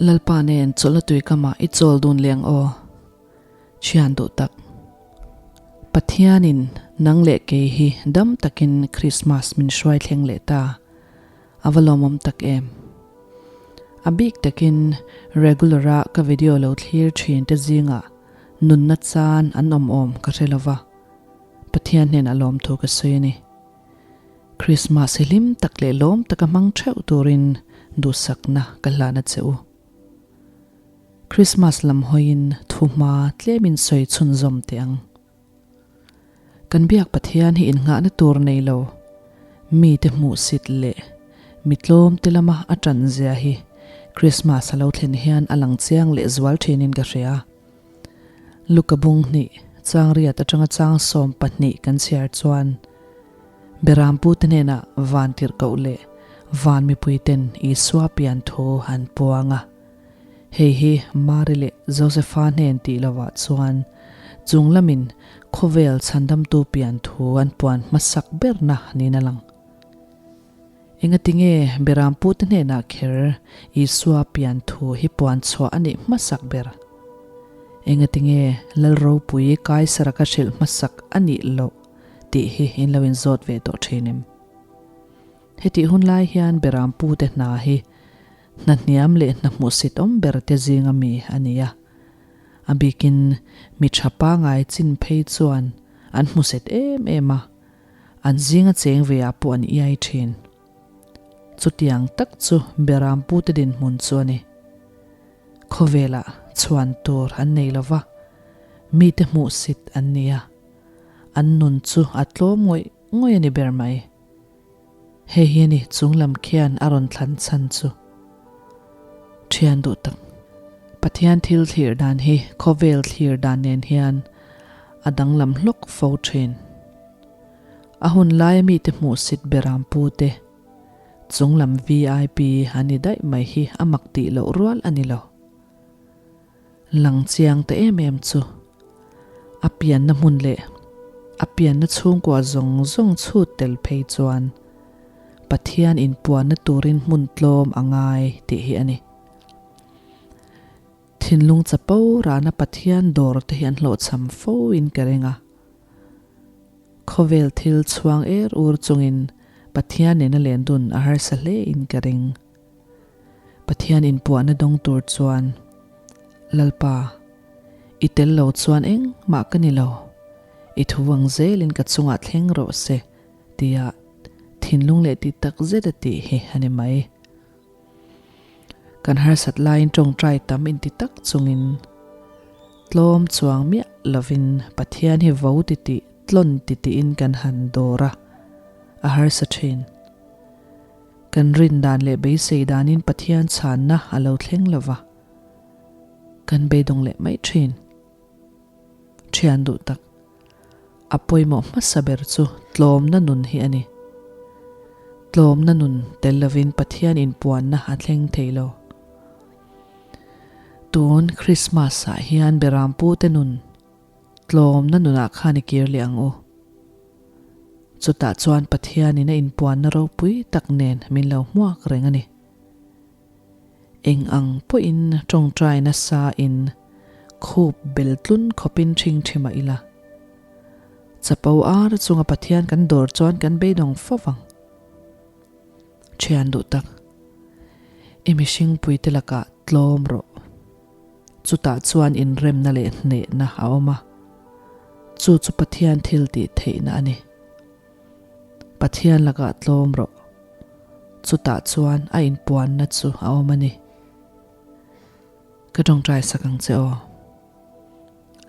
Lalpa nen chawlhna tuikamah i chawl dun leh ang aw. Thian duh tak. Pathianin nang leh kei hi dam takin Krismas min hruai thleng leh ta. A va lawmawm tak em. A bik takin regular a ka video lo thlir thin te zingah nunna chan an awm awm ka hre lova. Pathian hnenah lawmthu ka sawi a ni. Krismas hi hlim tak leh lawm taka hmang theuh turin duhsakna ka hlan a che u. Krismas lam hawiin thuhma tlemin sawi chhunzawm teh ang. Kan biak Pathian hi innghahna tur nei lo, mite hmuhsit leh mi tlawm te lama a tan zia hi Krismas a lo thlen hian a lang chiang leh zual thinin ka hria. Luka bung hnih, chang riat atanga chang 12 kan chhiar chuan Berampu te hnenah van tirhkoh leh van mipui ten Isua pian thu an puang a. Hei hi Mari leh Josefa hnen tih lovah chuan chung lamin khawvel chhandamtu pian thu an puan hmasak berna niin a lang. Engatinge Berampu te hnenah kher Isua pian thu hi puan chhuah a nih hmasak ber? Engatinge Lal ropui Kaisara ka hrilh hmasak a nih loh tih hi in lo inzawt ve tawh thin em? Hetih hun lai hian Berampu te hna hi hna hniam leh hna hmuhsit awm ber te zinga mi a ni a. A bikin mi tha pangai chin phei chuan an hmusit em em a, an zinga cheng ve ah pawh an iai thin. Chutiang tak chu Berampu te dinhmun chu a ni. Khawvelah chhuan tur an nei lo va, mite hmuhsit an ni a, an nun chu a tlawm ngawih ngawih a ni ber mai. Hei hi a ni chunglam khian a rawn thlan chhan chu. Thian duh tak. Pathian thil thlir dan hi khawvel thlir dan nen hian a danglam hlawk fo thin. A hun laia mite hmuhsit beram pu te, chunglam vip an ni daih mai hi a mak tih loh rual a ni lo. Lang chiang ta em em chu a pianna hmun leh a pianna chhungkua zawng zawng chhut tel phei chuan Pathian inpuanna turin hmun tlawm a ngai tih hi a ni. Thinlung chapo rana Pathian dawr te hi an hlawhchham fo in ka ring a. Khawvel thil chhuang er ur chungin Pathian nena len dun a harsa hle in ka ring. Pathian inpuahna dawng tur chuan, Lalpa, i tel lo chuan engmah ka ni lo, i thu vang zelin ka chungah thleng rawh se, tia thinlung leh ti tak zet a tih hi a ni mai. Kan harsat laiin tawngtai tam inti tak chungin tlawm chuang miah lovin Pathian hi vo titih tlawn titiin kan han dawr a, a harsa thin. Kan rin dan leh beisei danin Pathian chhanna a lo thleng lo va, kan beidawng leh mai thin. Thian duh tak, a pawimawh hmasa ber chu tlawmna nun hi a ni. Tlawmna nun tel lovin Pathian inpuanna a thleng thei lo. Tun Krismas-ah hian Berampute nun tlawmna nunah khan i kir leh ang u. Chutah chuan Pathianin a inpuanna ropui tak nen min lo hmuak reng a ni. Eng ang pawhin tawngtai nasa in khup bel tlun khawpin ṭhing ṭhi mah ila. Chapo ar chunga Pathian kan dawr chuan kan beidawng fo vang. Ṭhian duh tak, i mihringpuite lakah tlawm rawh. Chutah chuan inremna leh hnehna a awm a, chu chu Pathian thil tih theihna a ni. Pathian lakah tlawm rawh. Chutah chuan a inpuanna chu a awm a ni. Ka tawngtai sak ang che aw.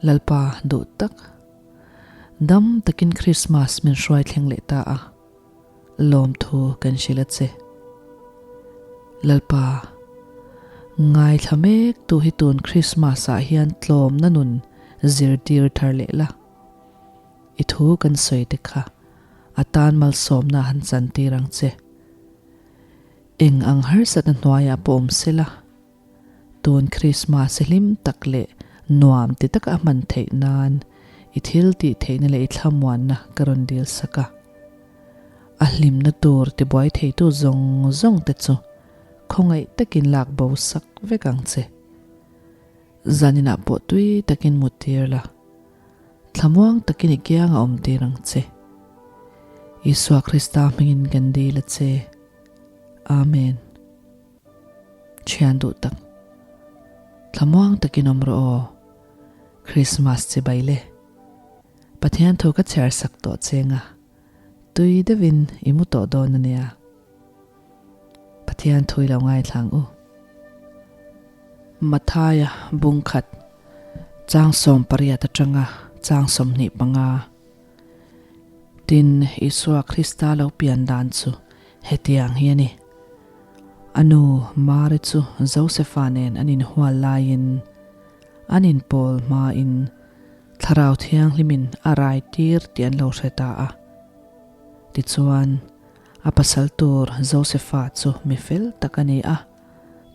Lalpa duh tak, dam takin Krismas min hruai thleng leh ta a. Lawmthu kan hrilh a che. Lalpa, ngaithla mek tu hi tun Christmas ah hian tlawmna nun zirtir thar leh la. I thu kan sawi te kha a tan malsawmna han chantir ang che. Eng ang harsatna hnuaiah pawh awm sela, Tun Krismas hlim tak leh nuam ti taka a hman theih nan i thil tih theihna leh i thlamuanna ka rawn dil sak a. A hlimna tur tibuai theitu zawng zawng te chu khawngaih takin lak bo sak vek ang che. Zaninah pawh tui takin mut tir la, thlamuang takin i kiang a awm tir ang che. Isua Krista hmingin kan dil a che. Amen. Thian duh tak. Thlamuang takin awm rawh aw. Christmas chibai le. Pathian thu ka chhiar sak tawh cheng a, tui deuhin i mu tawh dawn a nia. Pathian thu i lo ngaithla ang u. Mathaia bungkhat chang 18 atanga chang 25. Tin, Isua Krista lo pian dan chu hetiang hi a ni. A nu Mari chu Josefa nen an inhual laiin an inpawl hmain Thlarau Thianghlimin a rai tir tih an lo hre ta a. Tichuan, a pasal tur Josefa chu mi fel tak a ni a,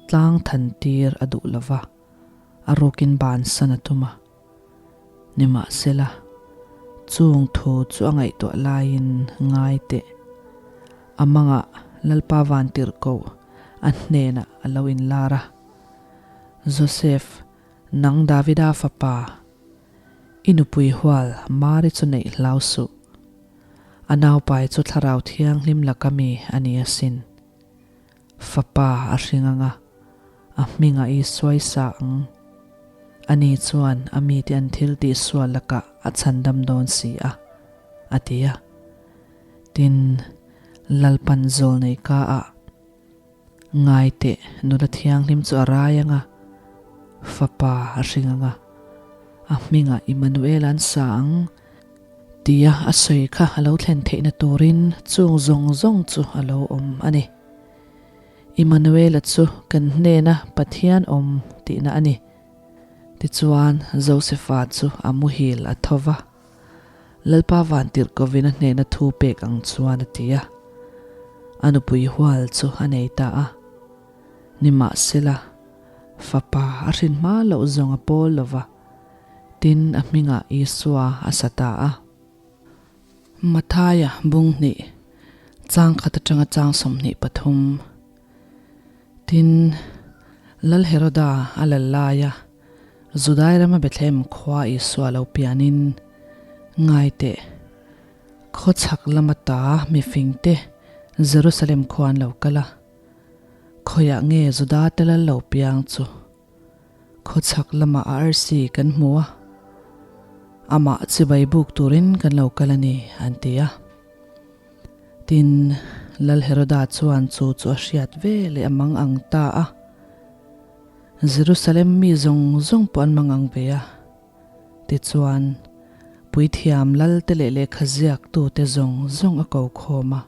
tlang than tir a duh lo va, a rukin bansan a tum a. Nimahsela, chung thu chu a ngaihtuah laiin ngai teh. A mangah Lalpa Vantirhkoh a hnenah a lo inlar a, Joseph, nang Davida fapa, i nupui hual Mari chu neih hlau suh. A naupai chu Thlarau Thianghlim laka mi a ni asin. Fapa a hring ang a, a hmingah i suaisa ang. Ani chuan a mite an thil tihsual lakah a chhandam dawn si a, a ti a. Tin, Lalpan zawlnei ka ah ngai teh nula thianghlim chu a rai ang a, fapa a hring ang a, a hmingah Immanuel an sa ang, Tia a sawi kha a lo thlen theihna turin chung zawng zawng chu a lo awm a ni. Immanuela chu kan hnena Pathian awm tihna a ni. Tichuan, Josefa chu a muhil a tho va, Lalpa Vantirhkovin a hnena thu pek ang chuan a ti a. A nupui hual chu a nei ta a. Nimahsela, fapa a hrin hma loh zawng a pawl lo va. Tin, a hmingah Isua a sa ta a. Mathaia bung hnih, chang khat atanga chang 23. Tin, Lal Heroda a lal laia Judai rama Bethlehem khua Isua lo pianin, Ngai teh, khaw chhak lama ta mifingte Jerusalem khua an lo kal a, khawiah nge Juda te lal lo piang chu? Khawchhak lamah a arsi kan hmu a, amah chibai buk turin kan lo kal a ni, an ti a. Tin, Lal Heroda chuan chu chu a hriat ve leh a mang ang ta a. Jerusalem mi zawng zawng pawh an mang ang ve a. Tichuan, puithiam Lalte leh lehkha ziaktute zawng zawng a ko khawm a.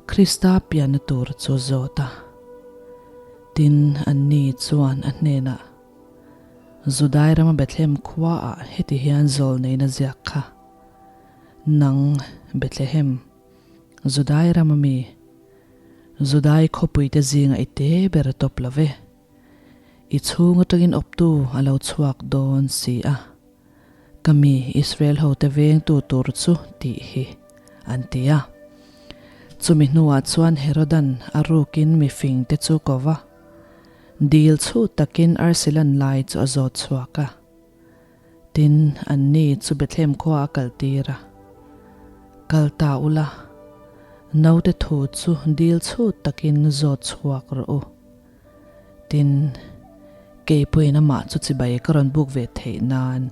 Krista pianna tur chu zawt a. Tin, anni chuan a hnenah, Judai rama Bethlehem khuaah heti hian zawlneina ziak kha, Nang, Bethlehem, Judai rama mi, Judai khawpuite zinga i te ber a tawp lo ve. I chhung atangin awptu a lo chhuak dawn si a. Ka mi Israel hote vengtu tur chu tih hi, an ti a. Chumi hnuah chuan Herodan a rukin mifingte chu ko va, dil chhu takin arsilan lai chu a zawt chhuak a. Tin, anni chu Bethlehem khua a kaltir a. Kal ta ula, naute thu chu dil chhu takin zawt chhuak rawh u. Tin, kei pawhin amah chu chibai ka rawn buk ve theih nan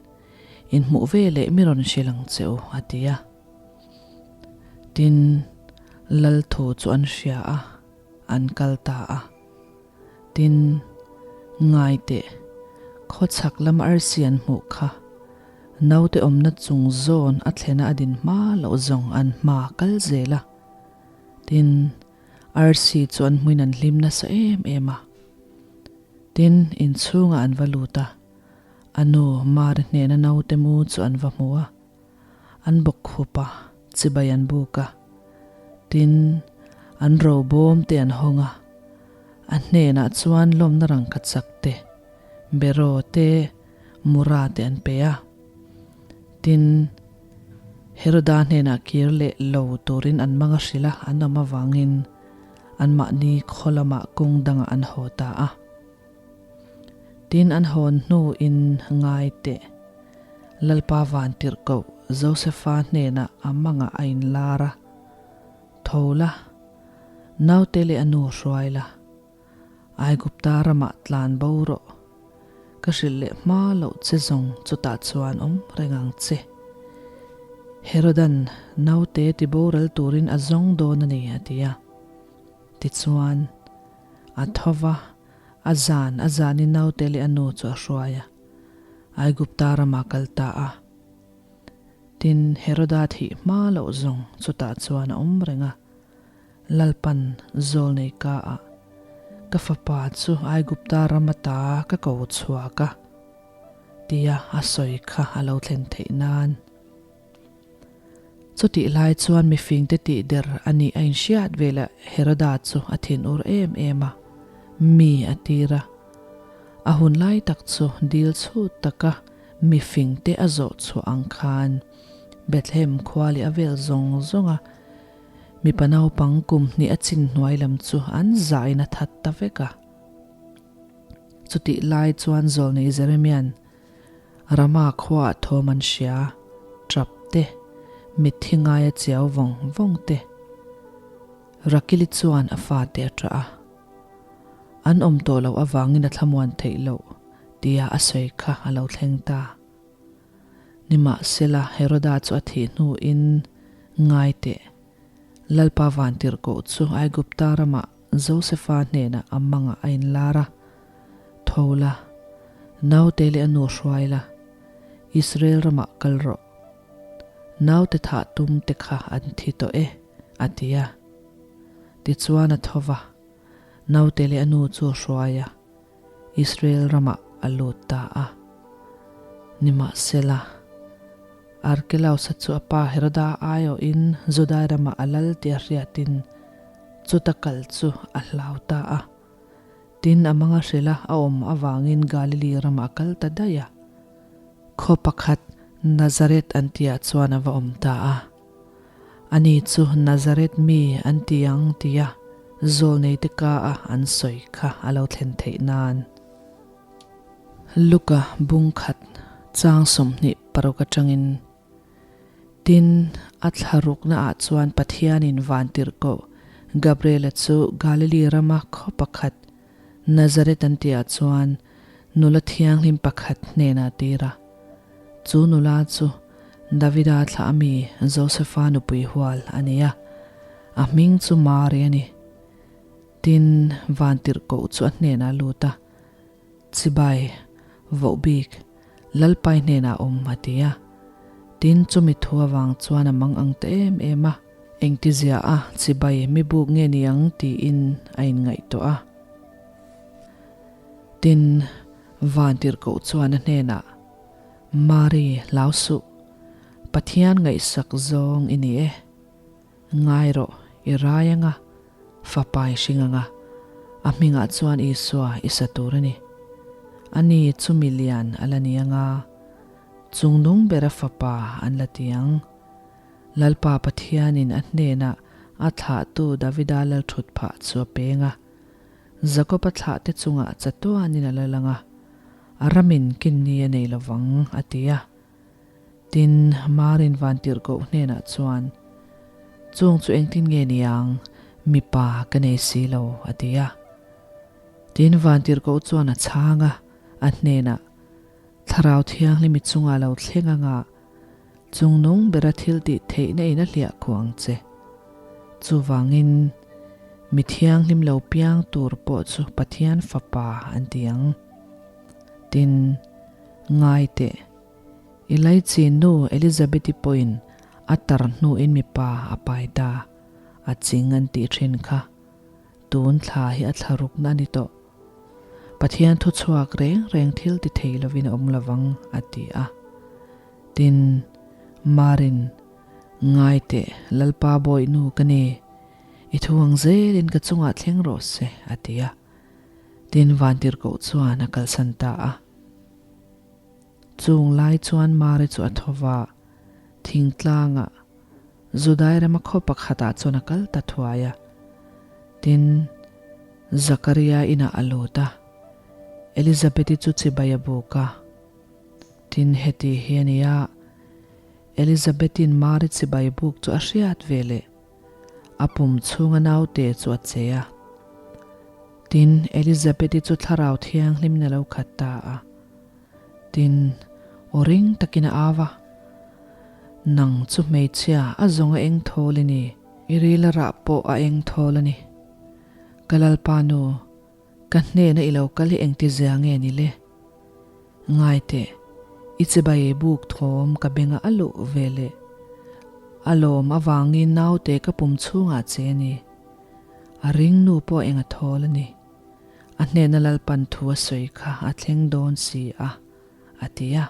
inhmuh ve leh mi rawn hrilh ang che u, a ti a. Tin, lal thu chu an hria a, an kal ta a. Tin, ngai teh, khawchhak lam arsi an hmuh kha, naute awmna chung zawn a thlena a din hma loh zawng an hma kal zel a. Tin, Arsi chu an hmuin an hlim nasa em em a. Tin, inchhungah an va lut a, a nu Mari hnena naute mu chu an va hmu a, an bawk khup a, chibai an buk a. Tin, an ro bawm te an hawng a, a hnenah chuan lawmna rangkachak te, beraw te, mura te an pe a. Tin, Heroda hnenah kir leh lo turin an mang a hrilh a, an awm avangin Anmahni khaw lamah kawng dangah an haw ta a. Tin, an hawn hnuin ngai teh. Lalpa vantirhkoh Josefa hnenah a mangah a inlar a, Tho la, naute leh a nu hruai la, Aigupta ramah tlan bo rawh. Ka hrilh leh hma loh che zawng chutah chuan awm reng ang che. Herodan naute ti boral turin a zawng dawn a ni, a ti a. Tichuan, a tho va, a zan a zanin naute leh a nu chu a hruai a, Aigupta ramah kal ta a. Tin, Heroda thih hma loh zawng chutah chuan a awm reng a. Lalpan zawlnei ka ah, Ka fapa chu Aigupta ram ata ka ko chhuak a, tia a sawi kha a lo thlen theih nan. Chutih lai chuan mifingte tih der a nih a inhriat velah Heroda chu a thinur em em a, mi a tir a. A hun lai tak chu dil chhut taka mifingte a zawh chhuah ang khan Bethlehem khua leh a vel zawng zawnga Mipa naupang kum hnih a chin hnuai lam chu an zahin a that ta vek a. Chutih lai chuan zawlnei Jeremia'n Rama khuaah thawm an hria, tap te, mitthi ngaia chiau vawng vawng te. Rakili chuan a fate a ṭah a. An awm tawh loh avangin a thlamuan theih loh tia a sawi kha a lo thleng ta. Nimahsela, Heroda chu a thih hnuin, Ngai teh, Lalpa vantirhkoh chu Aigupta ramah Josefa hnenah a mangah a inlar a, Tho la, naute leh a nu hruai la, Israel ramah kal rawh. Naute thah tum te kha an thi tawh e, a ti a. Tichuan a tho va, naute leh a nu chu a hruai a. Israel ramah a lut ta a. Nimahsela, Arkelausa chu a pa Heroda aiawhin Judai ramah a lal tih a hriatin chuta kal chu a hlau ta a. Tin, a manga hrila a awm avangin Galili ramah a kal ta daih a. Khaw pakhat Nazareth an tihah chuan a va awm ta a. Ani chu Nazareth mi an ti ang tia zawlneite ka a an sawi kha a lo thlen theih nan. Luka bung khat chang 26 atangin, Tin, a thla rukna ah chuan Pathianin vantirhkoh Gabriela chu Galili rama khaw pakhat Nazareth an tihah chuan nula thianghlim pakhat hnenah a tir a. Chu nula chu Davida thlah ami Josefa nupui hual a ni a, a hming chu Mari a ni. Tin, vantirhkoh chu a hnenah a lut a, Chibai, voh bik, Lalpai hnenah awm a ti a. Tin, chumi thu avang chuan a mang ang ta em em a. Engtizia a chibai mi buk nge ni ang tiin a inngaihtuah a. Tin, vantirhkoh chuan a hnenah, Mari, hlau suh. Pathian ngaihsak zawng i ni e. Ngai rawh, i rai anga, fapa i hring anga, a hmingah chuan Isua i sa tur a ni. Ani chu mi lian a la ni anga, chungnung bera fapa an la ti ang. Lalpa Pathianin a hnenah a thlahtu Davida lalthut phah chu a peng a. Jakob-a thlahte chungah chatuanin a la lang a, a ramin kinni a nei lovang, a ti a. Tin, Marin vantirhkoh hnenah chuan, Chung chu engtin nge ni ang, mipa ka nei si lo, a ti a. Tin, vantirhkoh chuan a chhang a, a hnenah, Thlarau Thianghlimi chungah lo thleng anga, Chungnung bera thil tih theihna in a hliah khuh ang che. Chuvangin, mi thianghlim lo piang tur pawh chu Pathian Fapa an ti ang. Tin, ngai teh, i laichin nu Elizabeth-i pawhin a tar hnuin mipa a pai ta, a ching an tih thin kha. Tun thla hi a thla rukna a ni tawh. Pathian thuchhuak reng reng thil ti thei lovin a awm lovang, a ti a. Tin, Marin, Ngai teh, Lalpa bawihnu ka ni, i thu ang zelin ka chungah thleng rawh se, a ti a. Tin, vantirhkoh chuan a kalsan ta a. Chung lai chuan Mari chu a tho va, thingtlangah, Judai rama khaw pakhatah chuan a kal ta thuai a. Tin, Zakaria inah a lut a, Elizabeth-i chu chibai a buk a. Tin, heti hi a ni a, Elizabeth-i'n Mari chibai buk chu a hriat ve leh a pum chhunga naute chu a che a. Tin, Elizabeth-i chu Thlarau Thianghlimin a lo khat ta a. Tin, aw ring takin a au a, Nang chu hmeichhia a zawng a eng thawl i ni. I ril a rah pawh a eng thawl a ni. Ka Lalpa nu, ka hnena i lo kal hi engti zia nge ni le? Ngai teh, i chibai buk thawm ka benga a luh ve leh. A lawm avangin naute ka pum chhungah che a ni. A ring nu pawh eng a thawl a ni. A hnena Lalpan thu a sawi kha a thleng dawn si a, a ti a.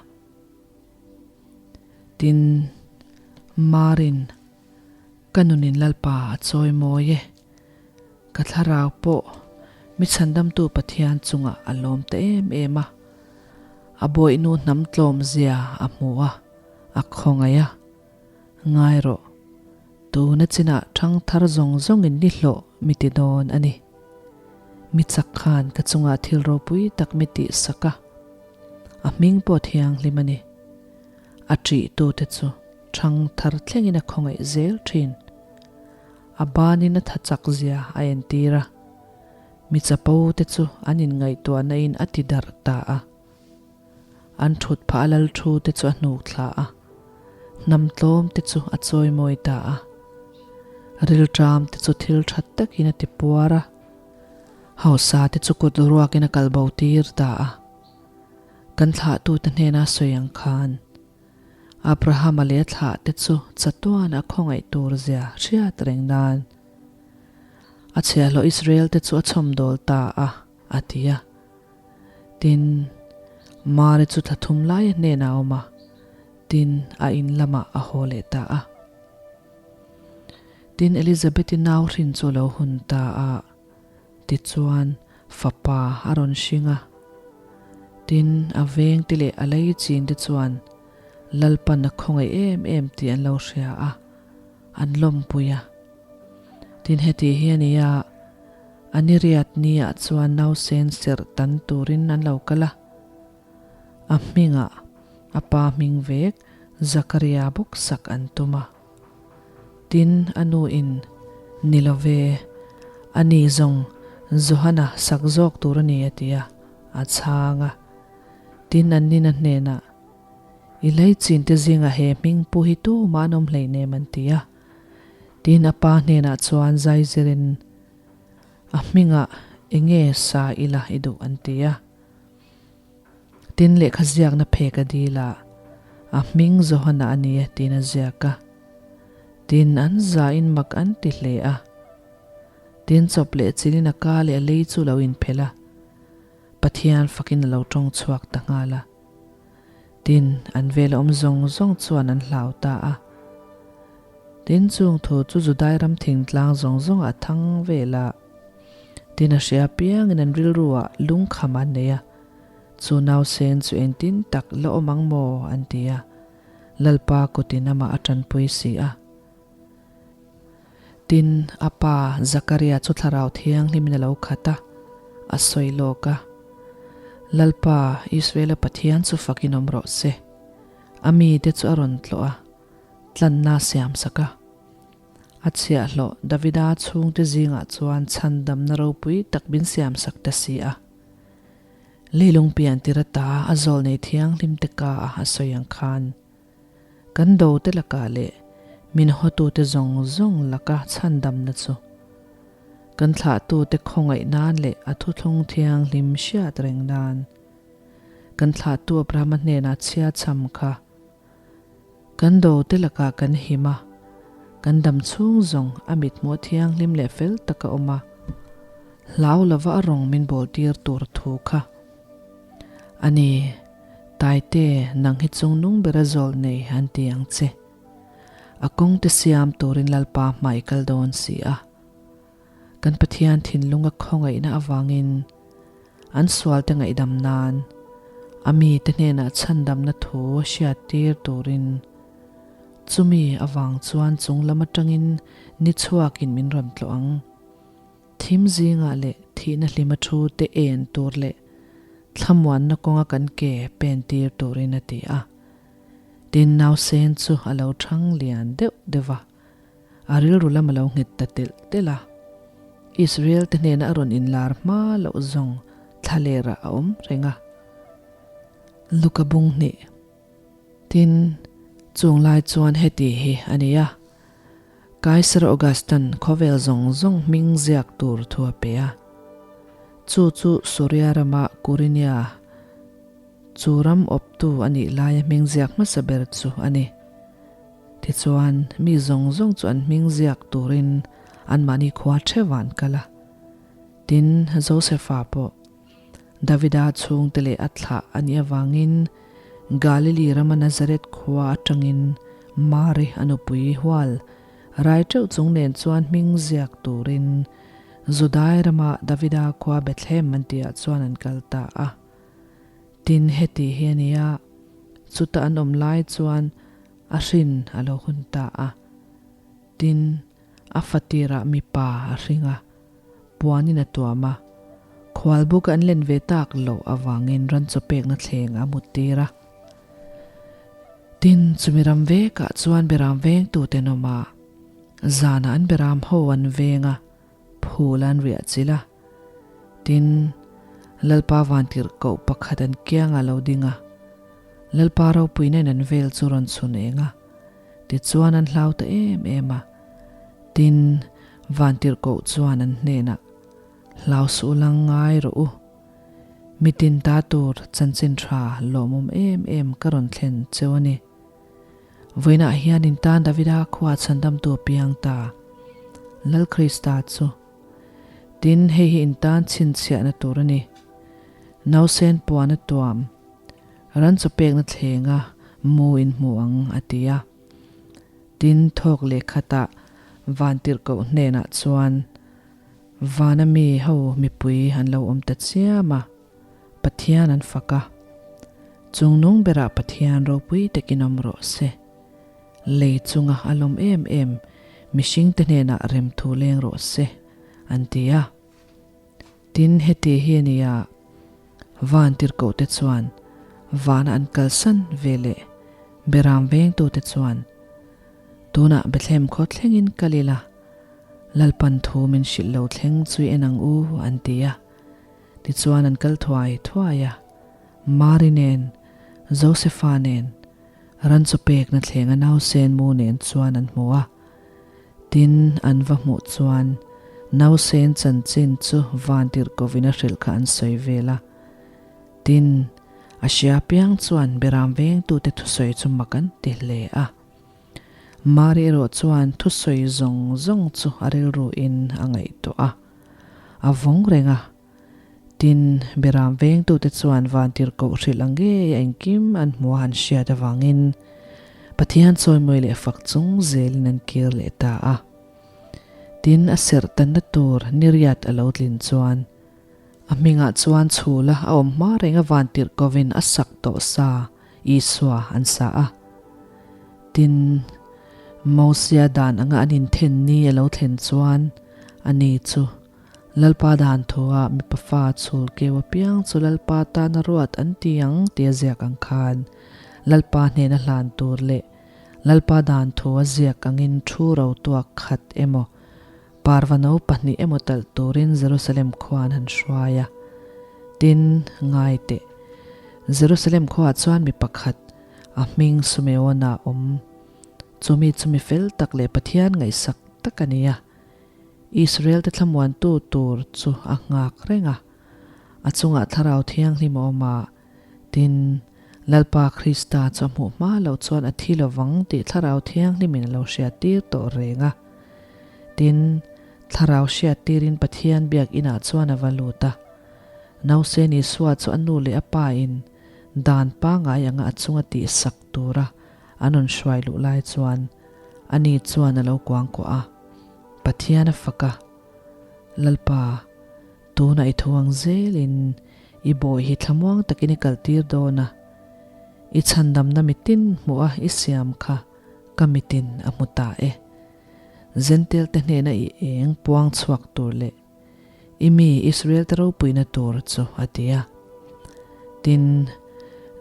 Tin, Marin, Ka nunin Lalpa a chawi mawi e. Ka thlarau pawh mi chhandamtu Pathian chungah a lawm ta em em a. A bawihnu hnam tlawm zia a hmu a, a khawngaih a. Ngai rawh, tuna chinah thang thar zawng zawngin ni hlawh mi ti dawn a ni. Mi chak khan ka chungah thil ropui tak mi tihsak a, a hming pawh thianghlim a ni. A ṭihtute chu ṭhang thar thlengin a khawngaih zel ṭhin. A banin a tha chak zia a entir a, mi chapo te chu an inngaihtuahna in a ti darh ta a. An thut phah a lal thu te chu a hnuk thla a, hnam tlawm te chu a chawimawi ta a. Rilṭam te chu thil ṭha takin a ti puar a, hausa te chu kut ruakin a kalbo tir ta a. Kan thlahtute hnena sawi ang khan, Abrahama leh a thlahte chu chatuan a khawngaih tur zia hriat reng nan a chhiahhlawh Israel-te chu a chhawmdawl ta a, a ti a. Tin, Mari chu thla thum lai a hnenah a awm a, tin, a in lamah a haw leh ta a. Tin, Elizabeth-i nau hrin chu a lo hun ta a. Tichuan, fapa a rawn hring a. Tin, a vengte leh a lei chinte chuan Lalpan a khawngaih em em tih an lo hria a, an lawmpui a. Tin, heti hi a ni a, a ni riat niah chuan nausen serh tan turin an lo kal a. A hmingah a pa hming vek Zakaria bawk sak an tum a. Tin, a nu in, Ni lo ve, a ni zawng Johana sak zawk tur a ni a ti a, a chhang a. Tin, an nina hnenah, I leichin te zingah he hming pu hi tumah an awm hleinem an ti a. Tin, a pa hnenah chuan zaizirin, A hmingah enge sa ila i duh an ti a. Tin lehkha ziakna phek a dil a, a hming Johana a ni e tiin a ziak a. Tin an zain mak an ti hle a. Tin chawp leh chilin a ka leh a lei chu lo inphelh a, Pathian fakin a lo tawng chhuak ta nghal a. Tin, an vela awm zawng zawng chuan an hlau ta a. Tin, chung thu chu Judai ram thingtlang zawng zawngah a thang vel a. Tin, a hria apiangin an rilruah lungkham an nei a, Chu nausen chu engtin tak la awm ang maw? an ti a. Lalpa kutin amah a tanpui si a. Tin, a pa Zakaria chu Thlarau Thianghlimin a lo khat a, a sawi lawk a, Lalpa, Israela Pathian chu fakin awm rawh se. A mite chu a rawn tlawh a, tlanna a siamsak a. A chhiahhlawh Davida chhungte zingah chuan chhandamna ropui tak min siamsak ta si a. Leilung pian tir ata a zawl nei thianghlim te ka a a sawi ang khan, kan dote lakah leh min hawtute zawng zawng laka chhandamna chu kan thlahtute khawngaih nan leh a thuthlung thianghlim hriat reng nan kan thlahtu Abrahama hnenah chhia chham kha Kan do te lakah kan him a, kan dam chhung zawng a mithmuh thianghlim leh fel tak a awm a, hlau lova a rawng min bawl tir tur thu kha. A ni, Taite, nang hi chung nung bera zawl nei an ti ang che. A kawng te siam turin Lalpa hmai kal dawn si a. Kan Pathian thinlunga khawngaihna avangin an sualte ngaihdam nan a mite hnenah chhandamna thu a hriattir turin chumi avang chuan chung lam atangin ni chhuakin min rawn tlawh ang. Thim zingah leh thihna hlima thu te en tur leh thlamuanna kawnga kan ke pen tir turin a ti a. Tin, nausen chu a lo thang lian deuh deuh va, a rilru lam a lo nghet ta telh telh a. Israel te hnena a rawn inlar hma loh zawng thlalerah a awm reng a. Luka bung hnih. Tin, chung lai chuan heti hi a ni a, Kaiser Augustan khawvel zawng zawng hming ziak tur thu a pe a. Chu chu Suria rama Kurinia chu ram awptu a nih laia hming ziak hmasa ber chu a ni. Tichuan, mi zawng zawng chu an hming ziak turin anmahni khua theuh an kal a. Tin, Josefa pawh Davida chhungte leh a thlah a nih avangin Galili rama Nazareth khua atangin Mari a nupui hual rai teuh chung nen chuan hming ziak turin Judai rama Davida khua Bethlehem an tihah chuan an kal ta a. Tin, heti hi a ni a, chuta an awm lai chuan a hrin a lo hun ta a. Tin, a fatirah mipa a hring a, puanin a tuam a, khualbuk an len ve tak loh avangin ran chaw pekna thleng a muttir a. Tin, chumi ram vekah chuan beram vengtute an awm a, zanah an beram ho an veng a, phul an riah chilh a. Tin, Lalpa vantirhkoh pakhat an kiangah lo ding a, Lalpa ropuina in an vel chu rawn chhun eng a, Tichuan an hlau ta em em a. Tin, Vantirhkoh chuan an hnenah, Hlau suh lang ngai rawh u. Mitin ta tur chanchin tha lawmawm em em ka rawn thlen cheu a ni. Vawiinah hian in tan Davida khua chhandamtu a piang ta, Lal Krista chu. Tin, hei hi in tan chhinchhiahna tur a ni. Nausen puan a tuam. Ran chaw pekna thlenga mu in hmu ang, a ti a. Tin, thawk leh khatah Vantirhkoh hnenah chuan vana mi ho mipui an lo awm ta chiam a, Pathian an fak a. Chungnung berah Pathian ropui takin awm rawh se. Lei chunga a lawm em em mihringte hnenah remthu leng rawh se, an ti a. Tin, heti hi a nia, Vantirhkohte chuan vana an kalsan ve leh Beram vengtute chuan, Tunah Bethlehem khaw thlengin kal ila, Lalpan thu min hrilh lo thleng chu i en ang u, an ti a. Tichuan an kal thuai thuai a, Mari nen, Josefa nen, ran chaw pekna thlenga nausen mu nen chuan an hmu a. Tin, an va hmuh chuan nausen chanchin chu Vantirhkovin a hrilh kha an sawi vel a. Tin, a hria piang chuan Beram vengtute thusawi chu mak an ti hle a. Mari erawh chuan thusawi zawng zawng chu a rilruin a ngaihtuah a, a vawng reng a. Tin, Beram vengtute chuan Vantirhkoh hrilh ang ngei a engkim an hmuh a han hriat avangin Pathian chawimawi leh fak chung zelin an kir leh ta a. Tin, a serh tanna tur niriat a lo tlin chuan a hmingah chuan chhula a awm hma reng a Vantirhkohin a sak tawh sa Isua an sa a. Tin, Mosia dan anga an inthen ni a lo thlen chuan ani chu Lalpa dan thuah mipa fa chhul keu apiang chu Lalpa tana ruat an ti ang tia ziak ang khan Lalpa hnena hlan tur leh Lalpa dan thua ziak angin thu ro tuak khat emaw parva no pahnih emaw talh turin Jerusalem khua an han hruai a. Tin, ngai teh. Jerusalem khuaah chuan mi pakhat, a hming Sumeona a awm. Chu mi chu mi fel tak leh Pathian ngaihsak tak a ni a. Israel-te thlamuantu tur chu a nghak reng a, a chungah Thlarau Thianghlim a awm a, tin, Lalpa Krista chu a hmuh hma loh chuan a thi lovang tih Thlarau Thianghlimin a lo hriattir tawh reng a. Tin, Thlarau hriattirin Pathian biak inah chuan a va lut a. Nausen Isua chu a nu leh a pa in dan pangngai anga a chunga tihsak tura an rawn hruai luh lai chuan ani chuan a lo kuangkuah a. Pathian a fak a, Lalpa, tunah i tho ang zelin i bawi hi thlamuang takin i kaltir dawn a, i chhandamna mitin hmuh a i siam kha ka mitin a hmu ta e. Zentel te hnena i eng puang chhuak tur leh. I mi Israel-te ropuina tur chu, a ti a. Tin,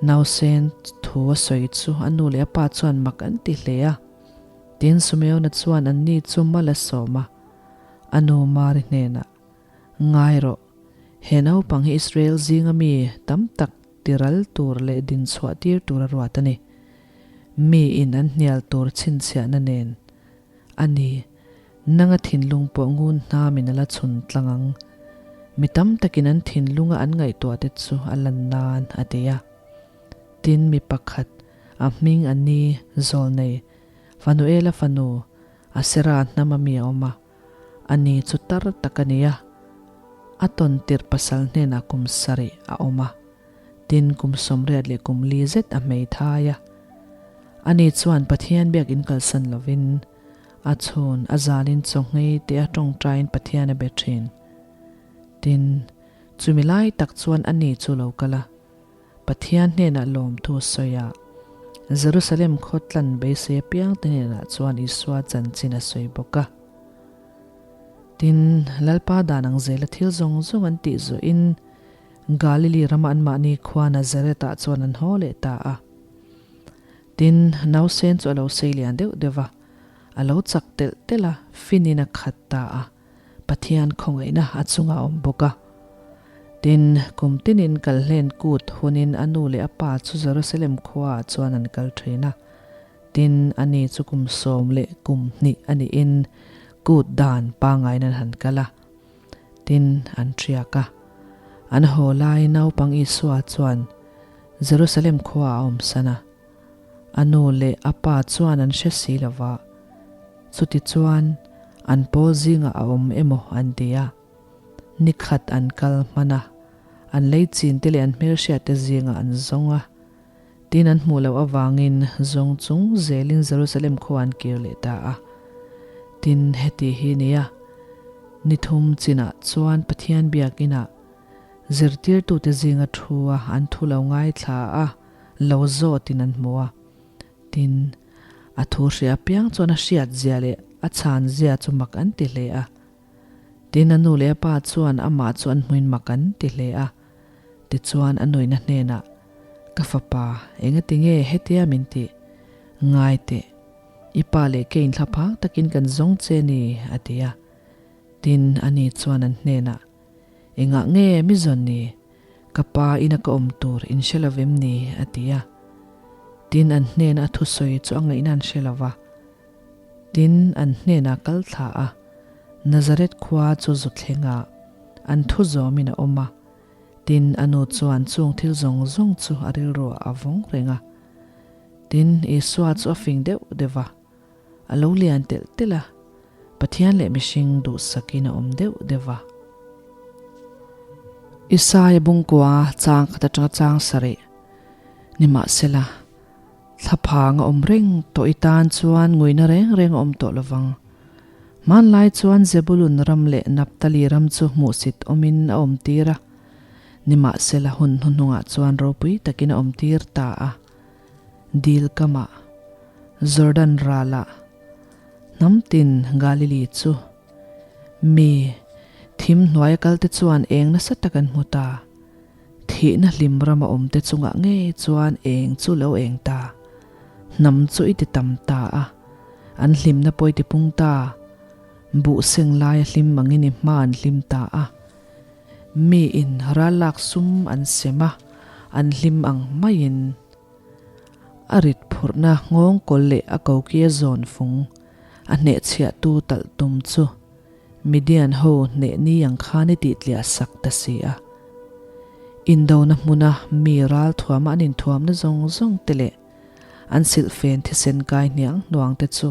nausen thu a sawi chu a nu leh a pa chuan mak an ti hle a. Tin, Sumeona chuan anni chu mal a sawm a, a nu Mari hnenah, Ngai rawh, he naupang hi Israel zinga mi tam tak tiral tur leh dinchhuah tir tur a ruat a ni. Miin an hnial tur chhinchhiahna nen a ni. Nanga thinlung pawh ngun hnamin a la chhun tlang ang. Mi tam takin an thinlunga an ngaihtuah te chu a lan nan a ti a. Tin, mi pakhat, a hming a ni, Zawlnei, Fanuela fanu, Asera hnama mi a awm a. Ani chu tar tak a ni a. A tawn tirh pasal hnenah kum sarih a awm a. Tin, kum 80 leh kum li zet a hmeithai a. Ani chuan Pathian biakin kalsan lovin, A chhun a zalin chawnghei te a tawngtaiin Pathian a be thin. Tin, chumi lai tak chuan a ni chu lo kal a, Pathian hnenah lawmthu a sawi a, Jerusalem khaw tlan beisei apiangte hnenah chuan Isua chanchin a sawi bawk a. Tin, Lalpa dan ang zela thil zawng zawng an tih zawhin Galili rama anmahni khua Nazareth-ah chuan an haw leh ta a. Tin, nausen chu a lo sei lian deuh deuh va, a lo chak telh telh a, finin a khat ta a, Pathian khawngaihna a chungah a awm bawk a. Tin, kum tinin kalhlen kut hunin a nu leh a pa chu Jerusalem khuaah chuan an kal thin a. Tin, ani chu kum 12 a nihin kut dan pangaiin an han kal a. Tin, an ṭhiak a. An haw lai naupang Isua chuan Jerusalem khuaah a awmsan a. A nu leh a pa chuan an hre si lo va, chutichuan an pawl zingah a awm emaw an ti a. Ni khat an kal hman a, an lei chinte leh an hmelhriatte zingah an zawng a. Tin an hmuh loh avangin zawng chung zelin Jerusalem khua an kir leh ta a. Tin heti hi nia, ni thum chinah chuan Pathian biakinah zirtirtute zinga thu a an thu lo ngaithla a, lo zawtin an hmu a. Tin, a thu hria apiang chuan a hriat zia leh a chhan zia chu mak an ti hle a. Tin, a nu leh a pa chuan amah chu an hmuin mak an ti hle a. Tichuan a nuina hnenah, Ka fapa, engati nge hetia min tih? Ngai teh, i pa leh kei inthlaphang takin kan zawng che ni, a ti a. Tin, ani chuan an hnenah, Engah nge mi zawn ni? Ka pa ina ka awm tur in hre lo vem ni? a ti a. Tin, an hnena a thusawi chu a ngaihna an hre lo va. Tin, an hnenah kal thla a, Nazareth khua chu zu thlengah an thu zawmin a awm a. Tin, a nu chuan chung thil zawng zawng chu a rilruah a vawng reng a. Tin, Isua chu a fing deuh deuh va, a lo lian telh telh a, Pathian leh mihring duhsakin a awm deuh deuh va. Isaia bungkua chang khat atanga chang sarih nimahsela, Thlaphang a awm reng tawh i tan chuan nguina reng reng a awm tawh lovang. Hmanlai chuan Zebulun ram leh Naphtali ram chu hmuhsit awmin a awm tir a, nimahsela hun hnuhnungah chuan ropui takin a awm tir ta a. Dil kamah, Jordan ralah, hnam tin Galili chu mi thim hnuaia kalte chuan eng nasa tak an hmu ta. Thihna hlim rama awmte chungah ngei chuan eng chu lo eng ta. Hnam chu i ti tam ta a, an hlimna pawh i ti pung ta. Buh seng laia hlim angin i hma an hlim ta a. Miin ral lak sum an sem a, an hlim ang maiin. A rit phurhna nghawng kawl leh a kokia zawn fung a hnehchhiahtu talh tum chu Midian ho hneh ni ang khan i tihtliah sak ta si a. Indona hmuna mi ral thuama an inthuamna zawng zawng te leh an silhfen thisen kai hniang hnuang te chu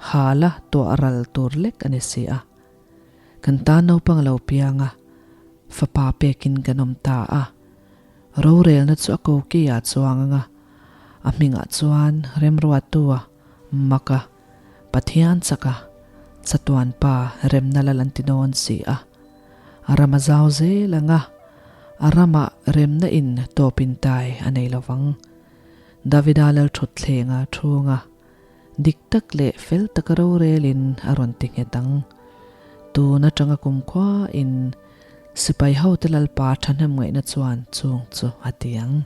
hala tuah ral tur lek a ni si a. Kan tan naupang a lo piang a, fapa pekin kan awm ta a. Rorelna chu a kokiah chuang ang a, a hmingah chuan remruattua maka Pathian chaka chatuan pa remna lal an ti dawn si a. A ram a zau zel ang a, a ramah remna in tawp in tai a nei lo vang. Davida lalthutthleng a thung a, dik tak leh fel taka rorelin a rawn ti nghet ang. Tun atanga kumkhua in. Sipai hote Lalpa thahnem ngaihna chuan chung chu a ti ang.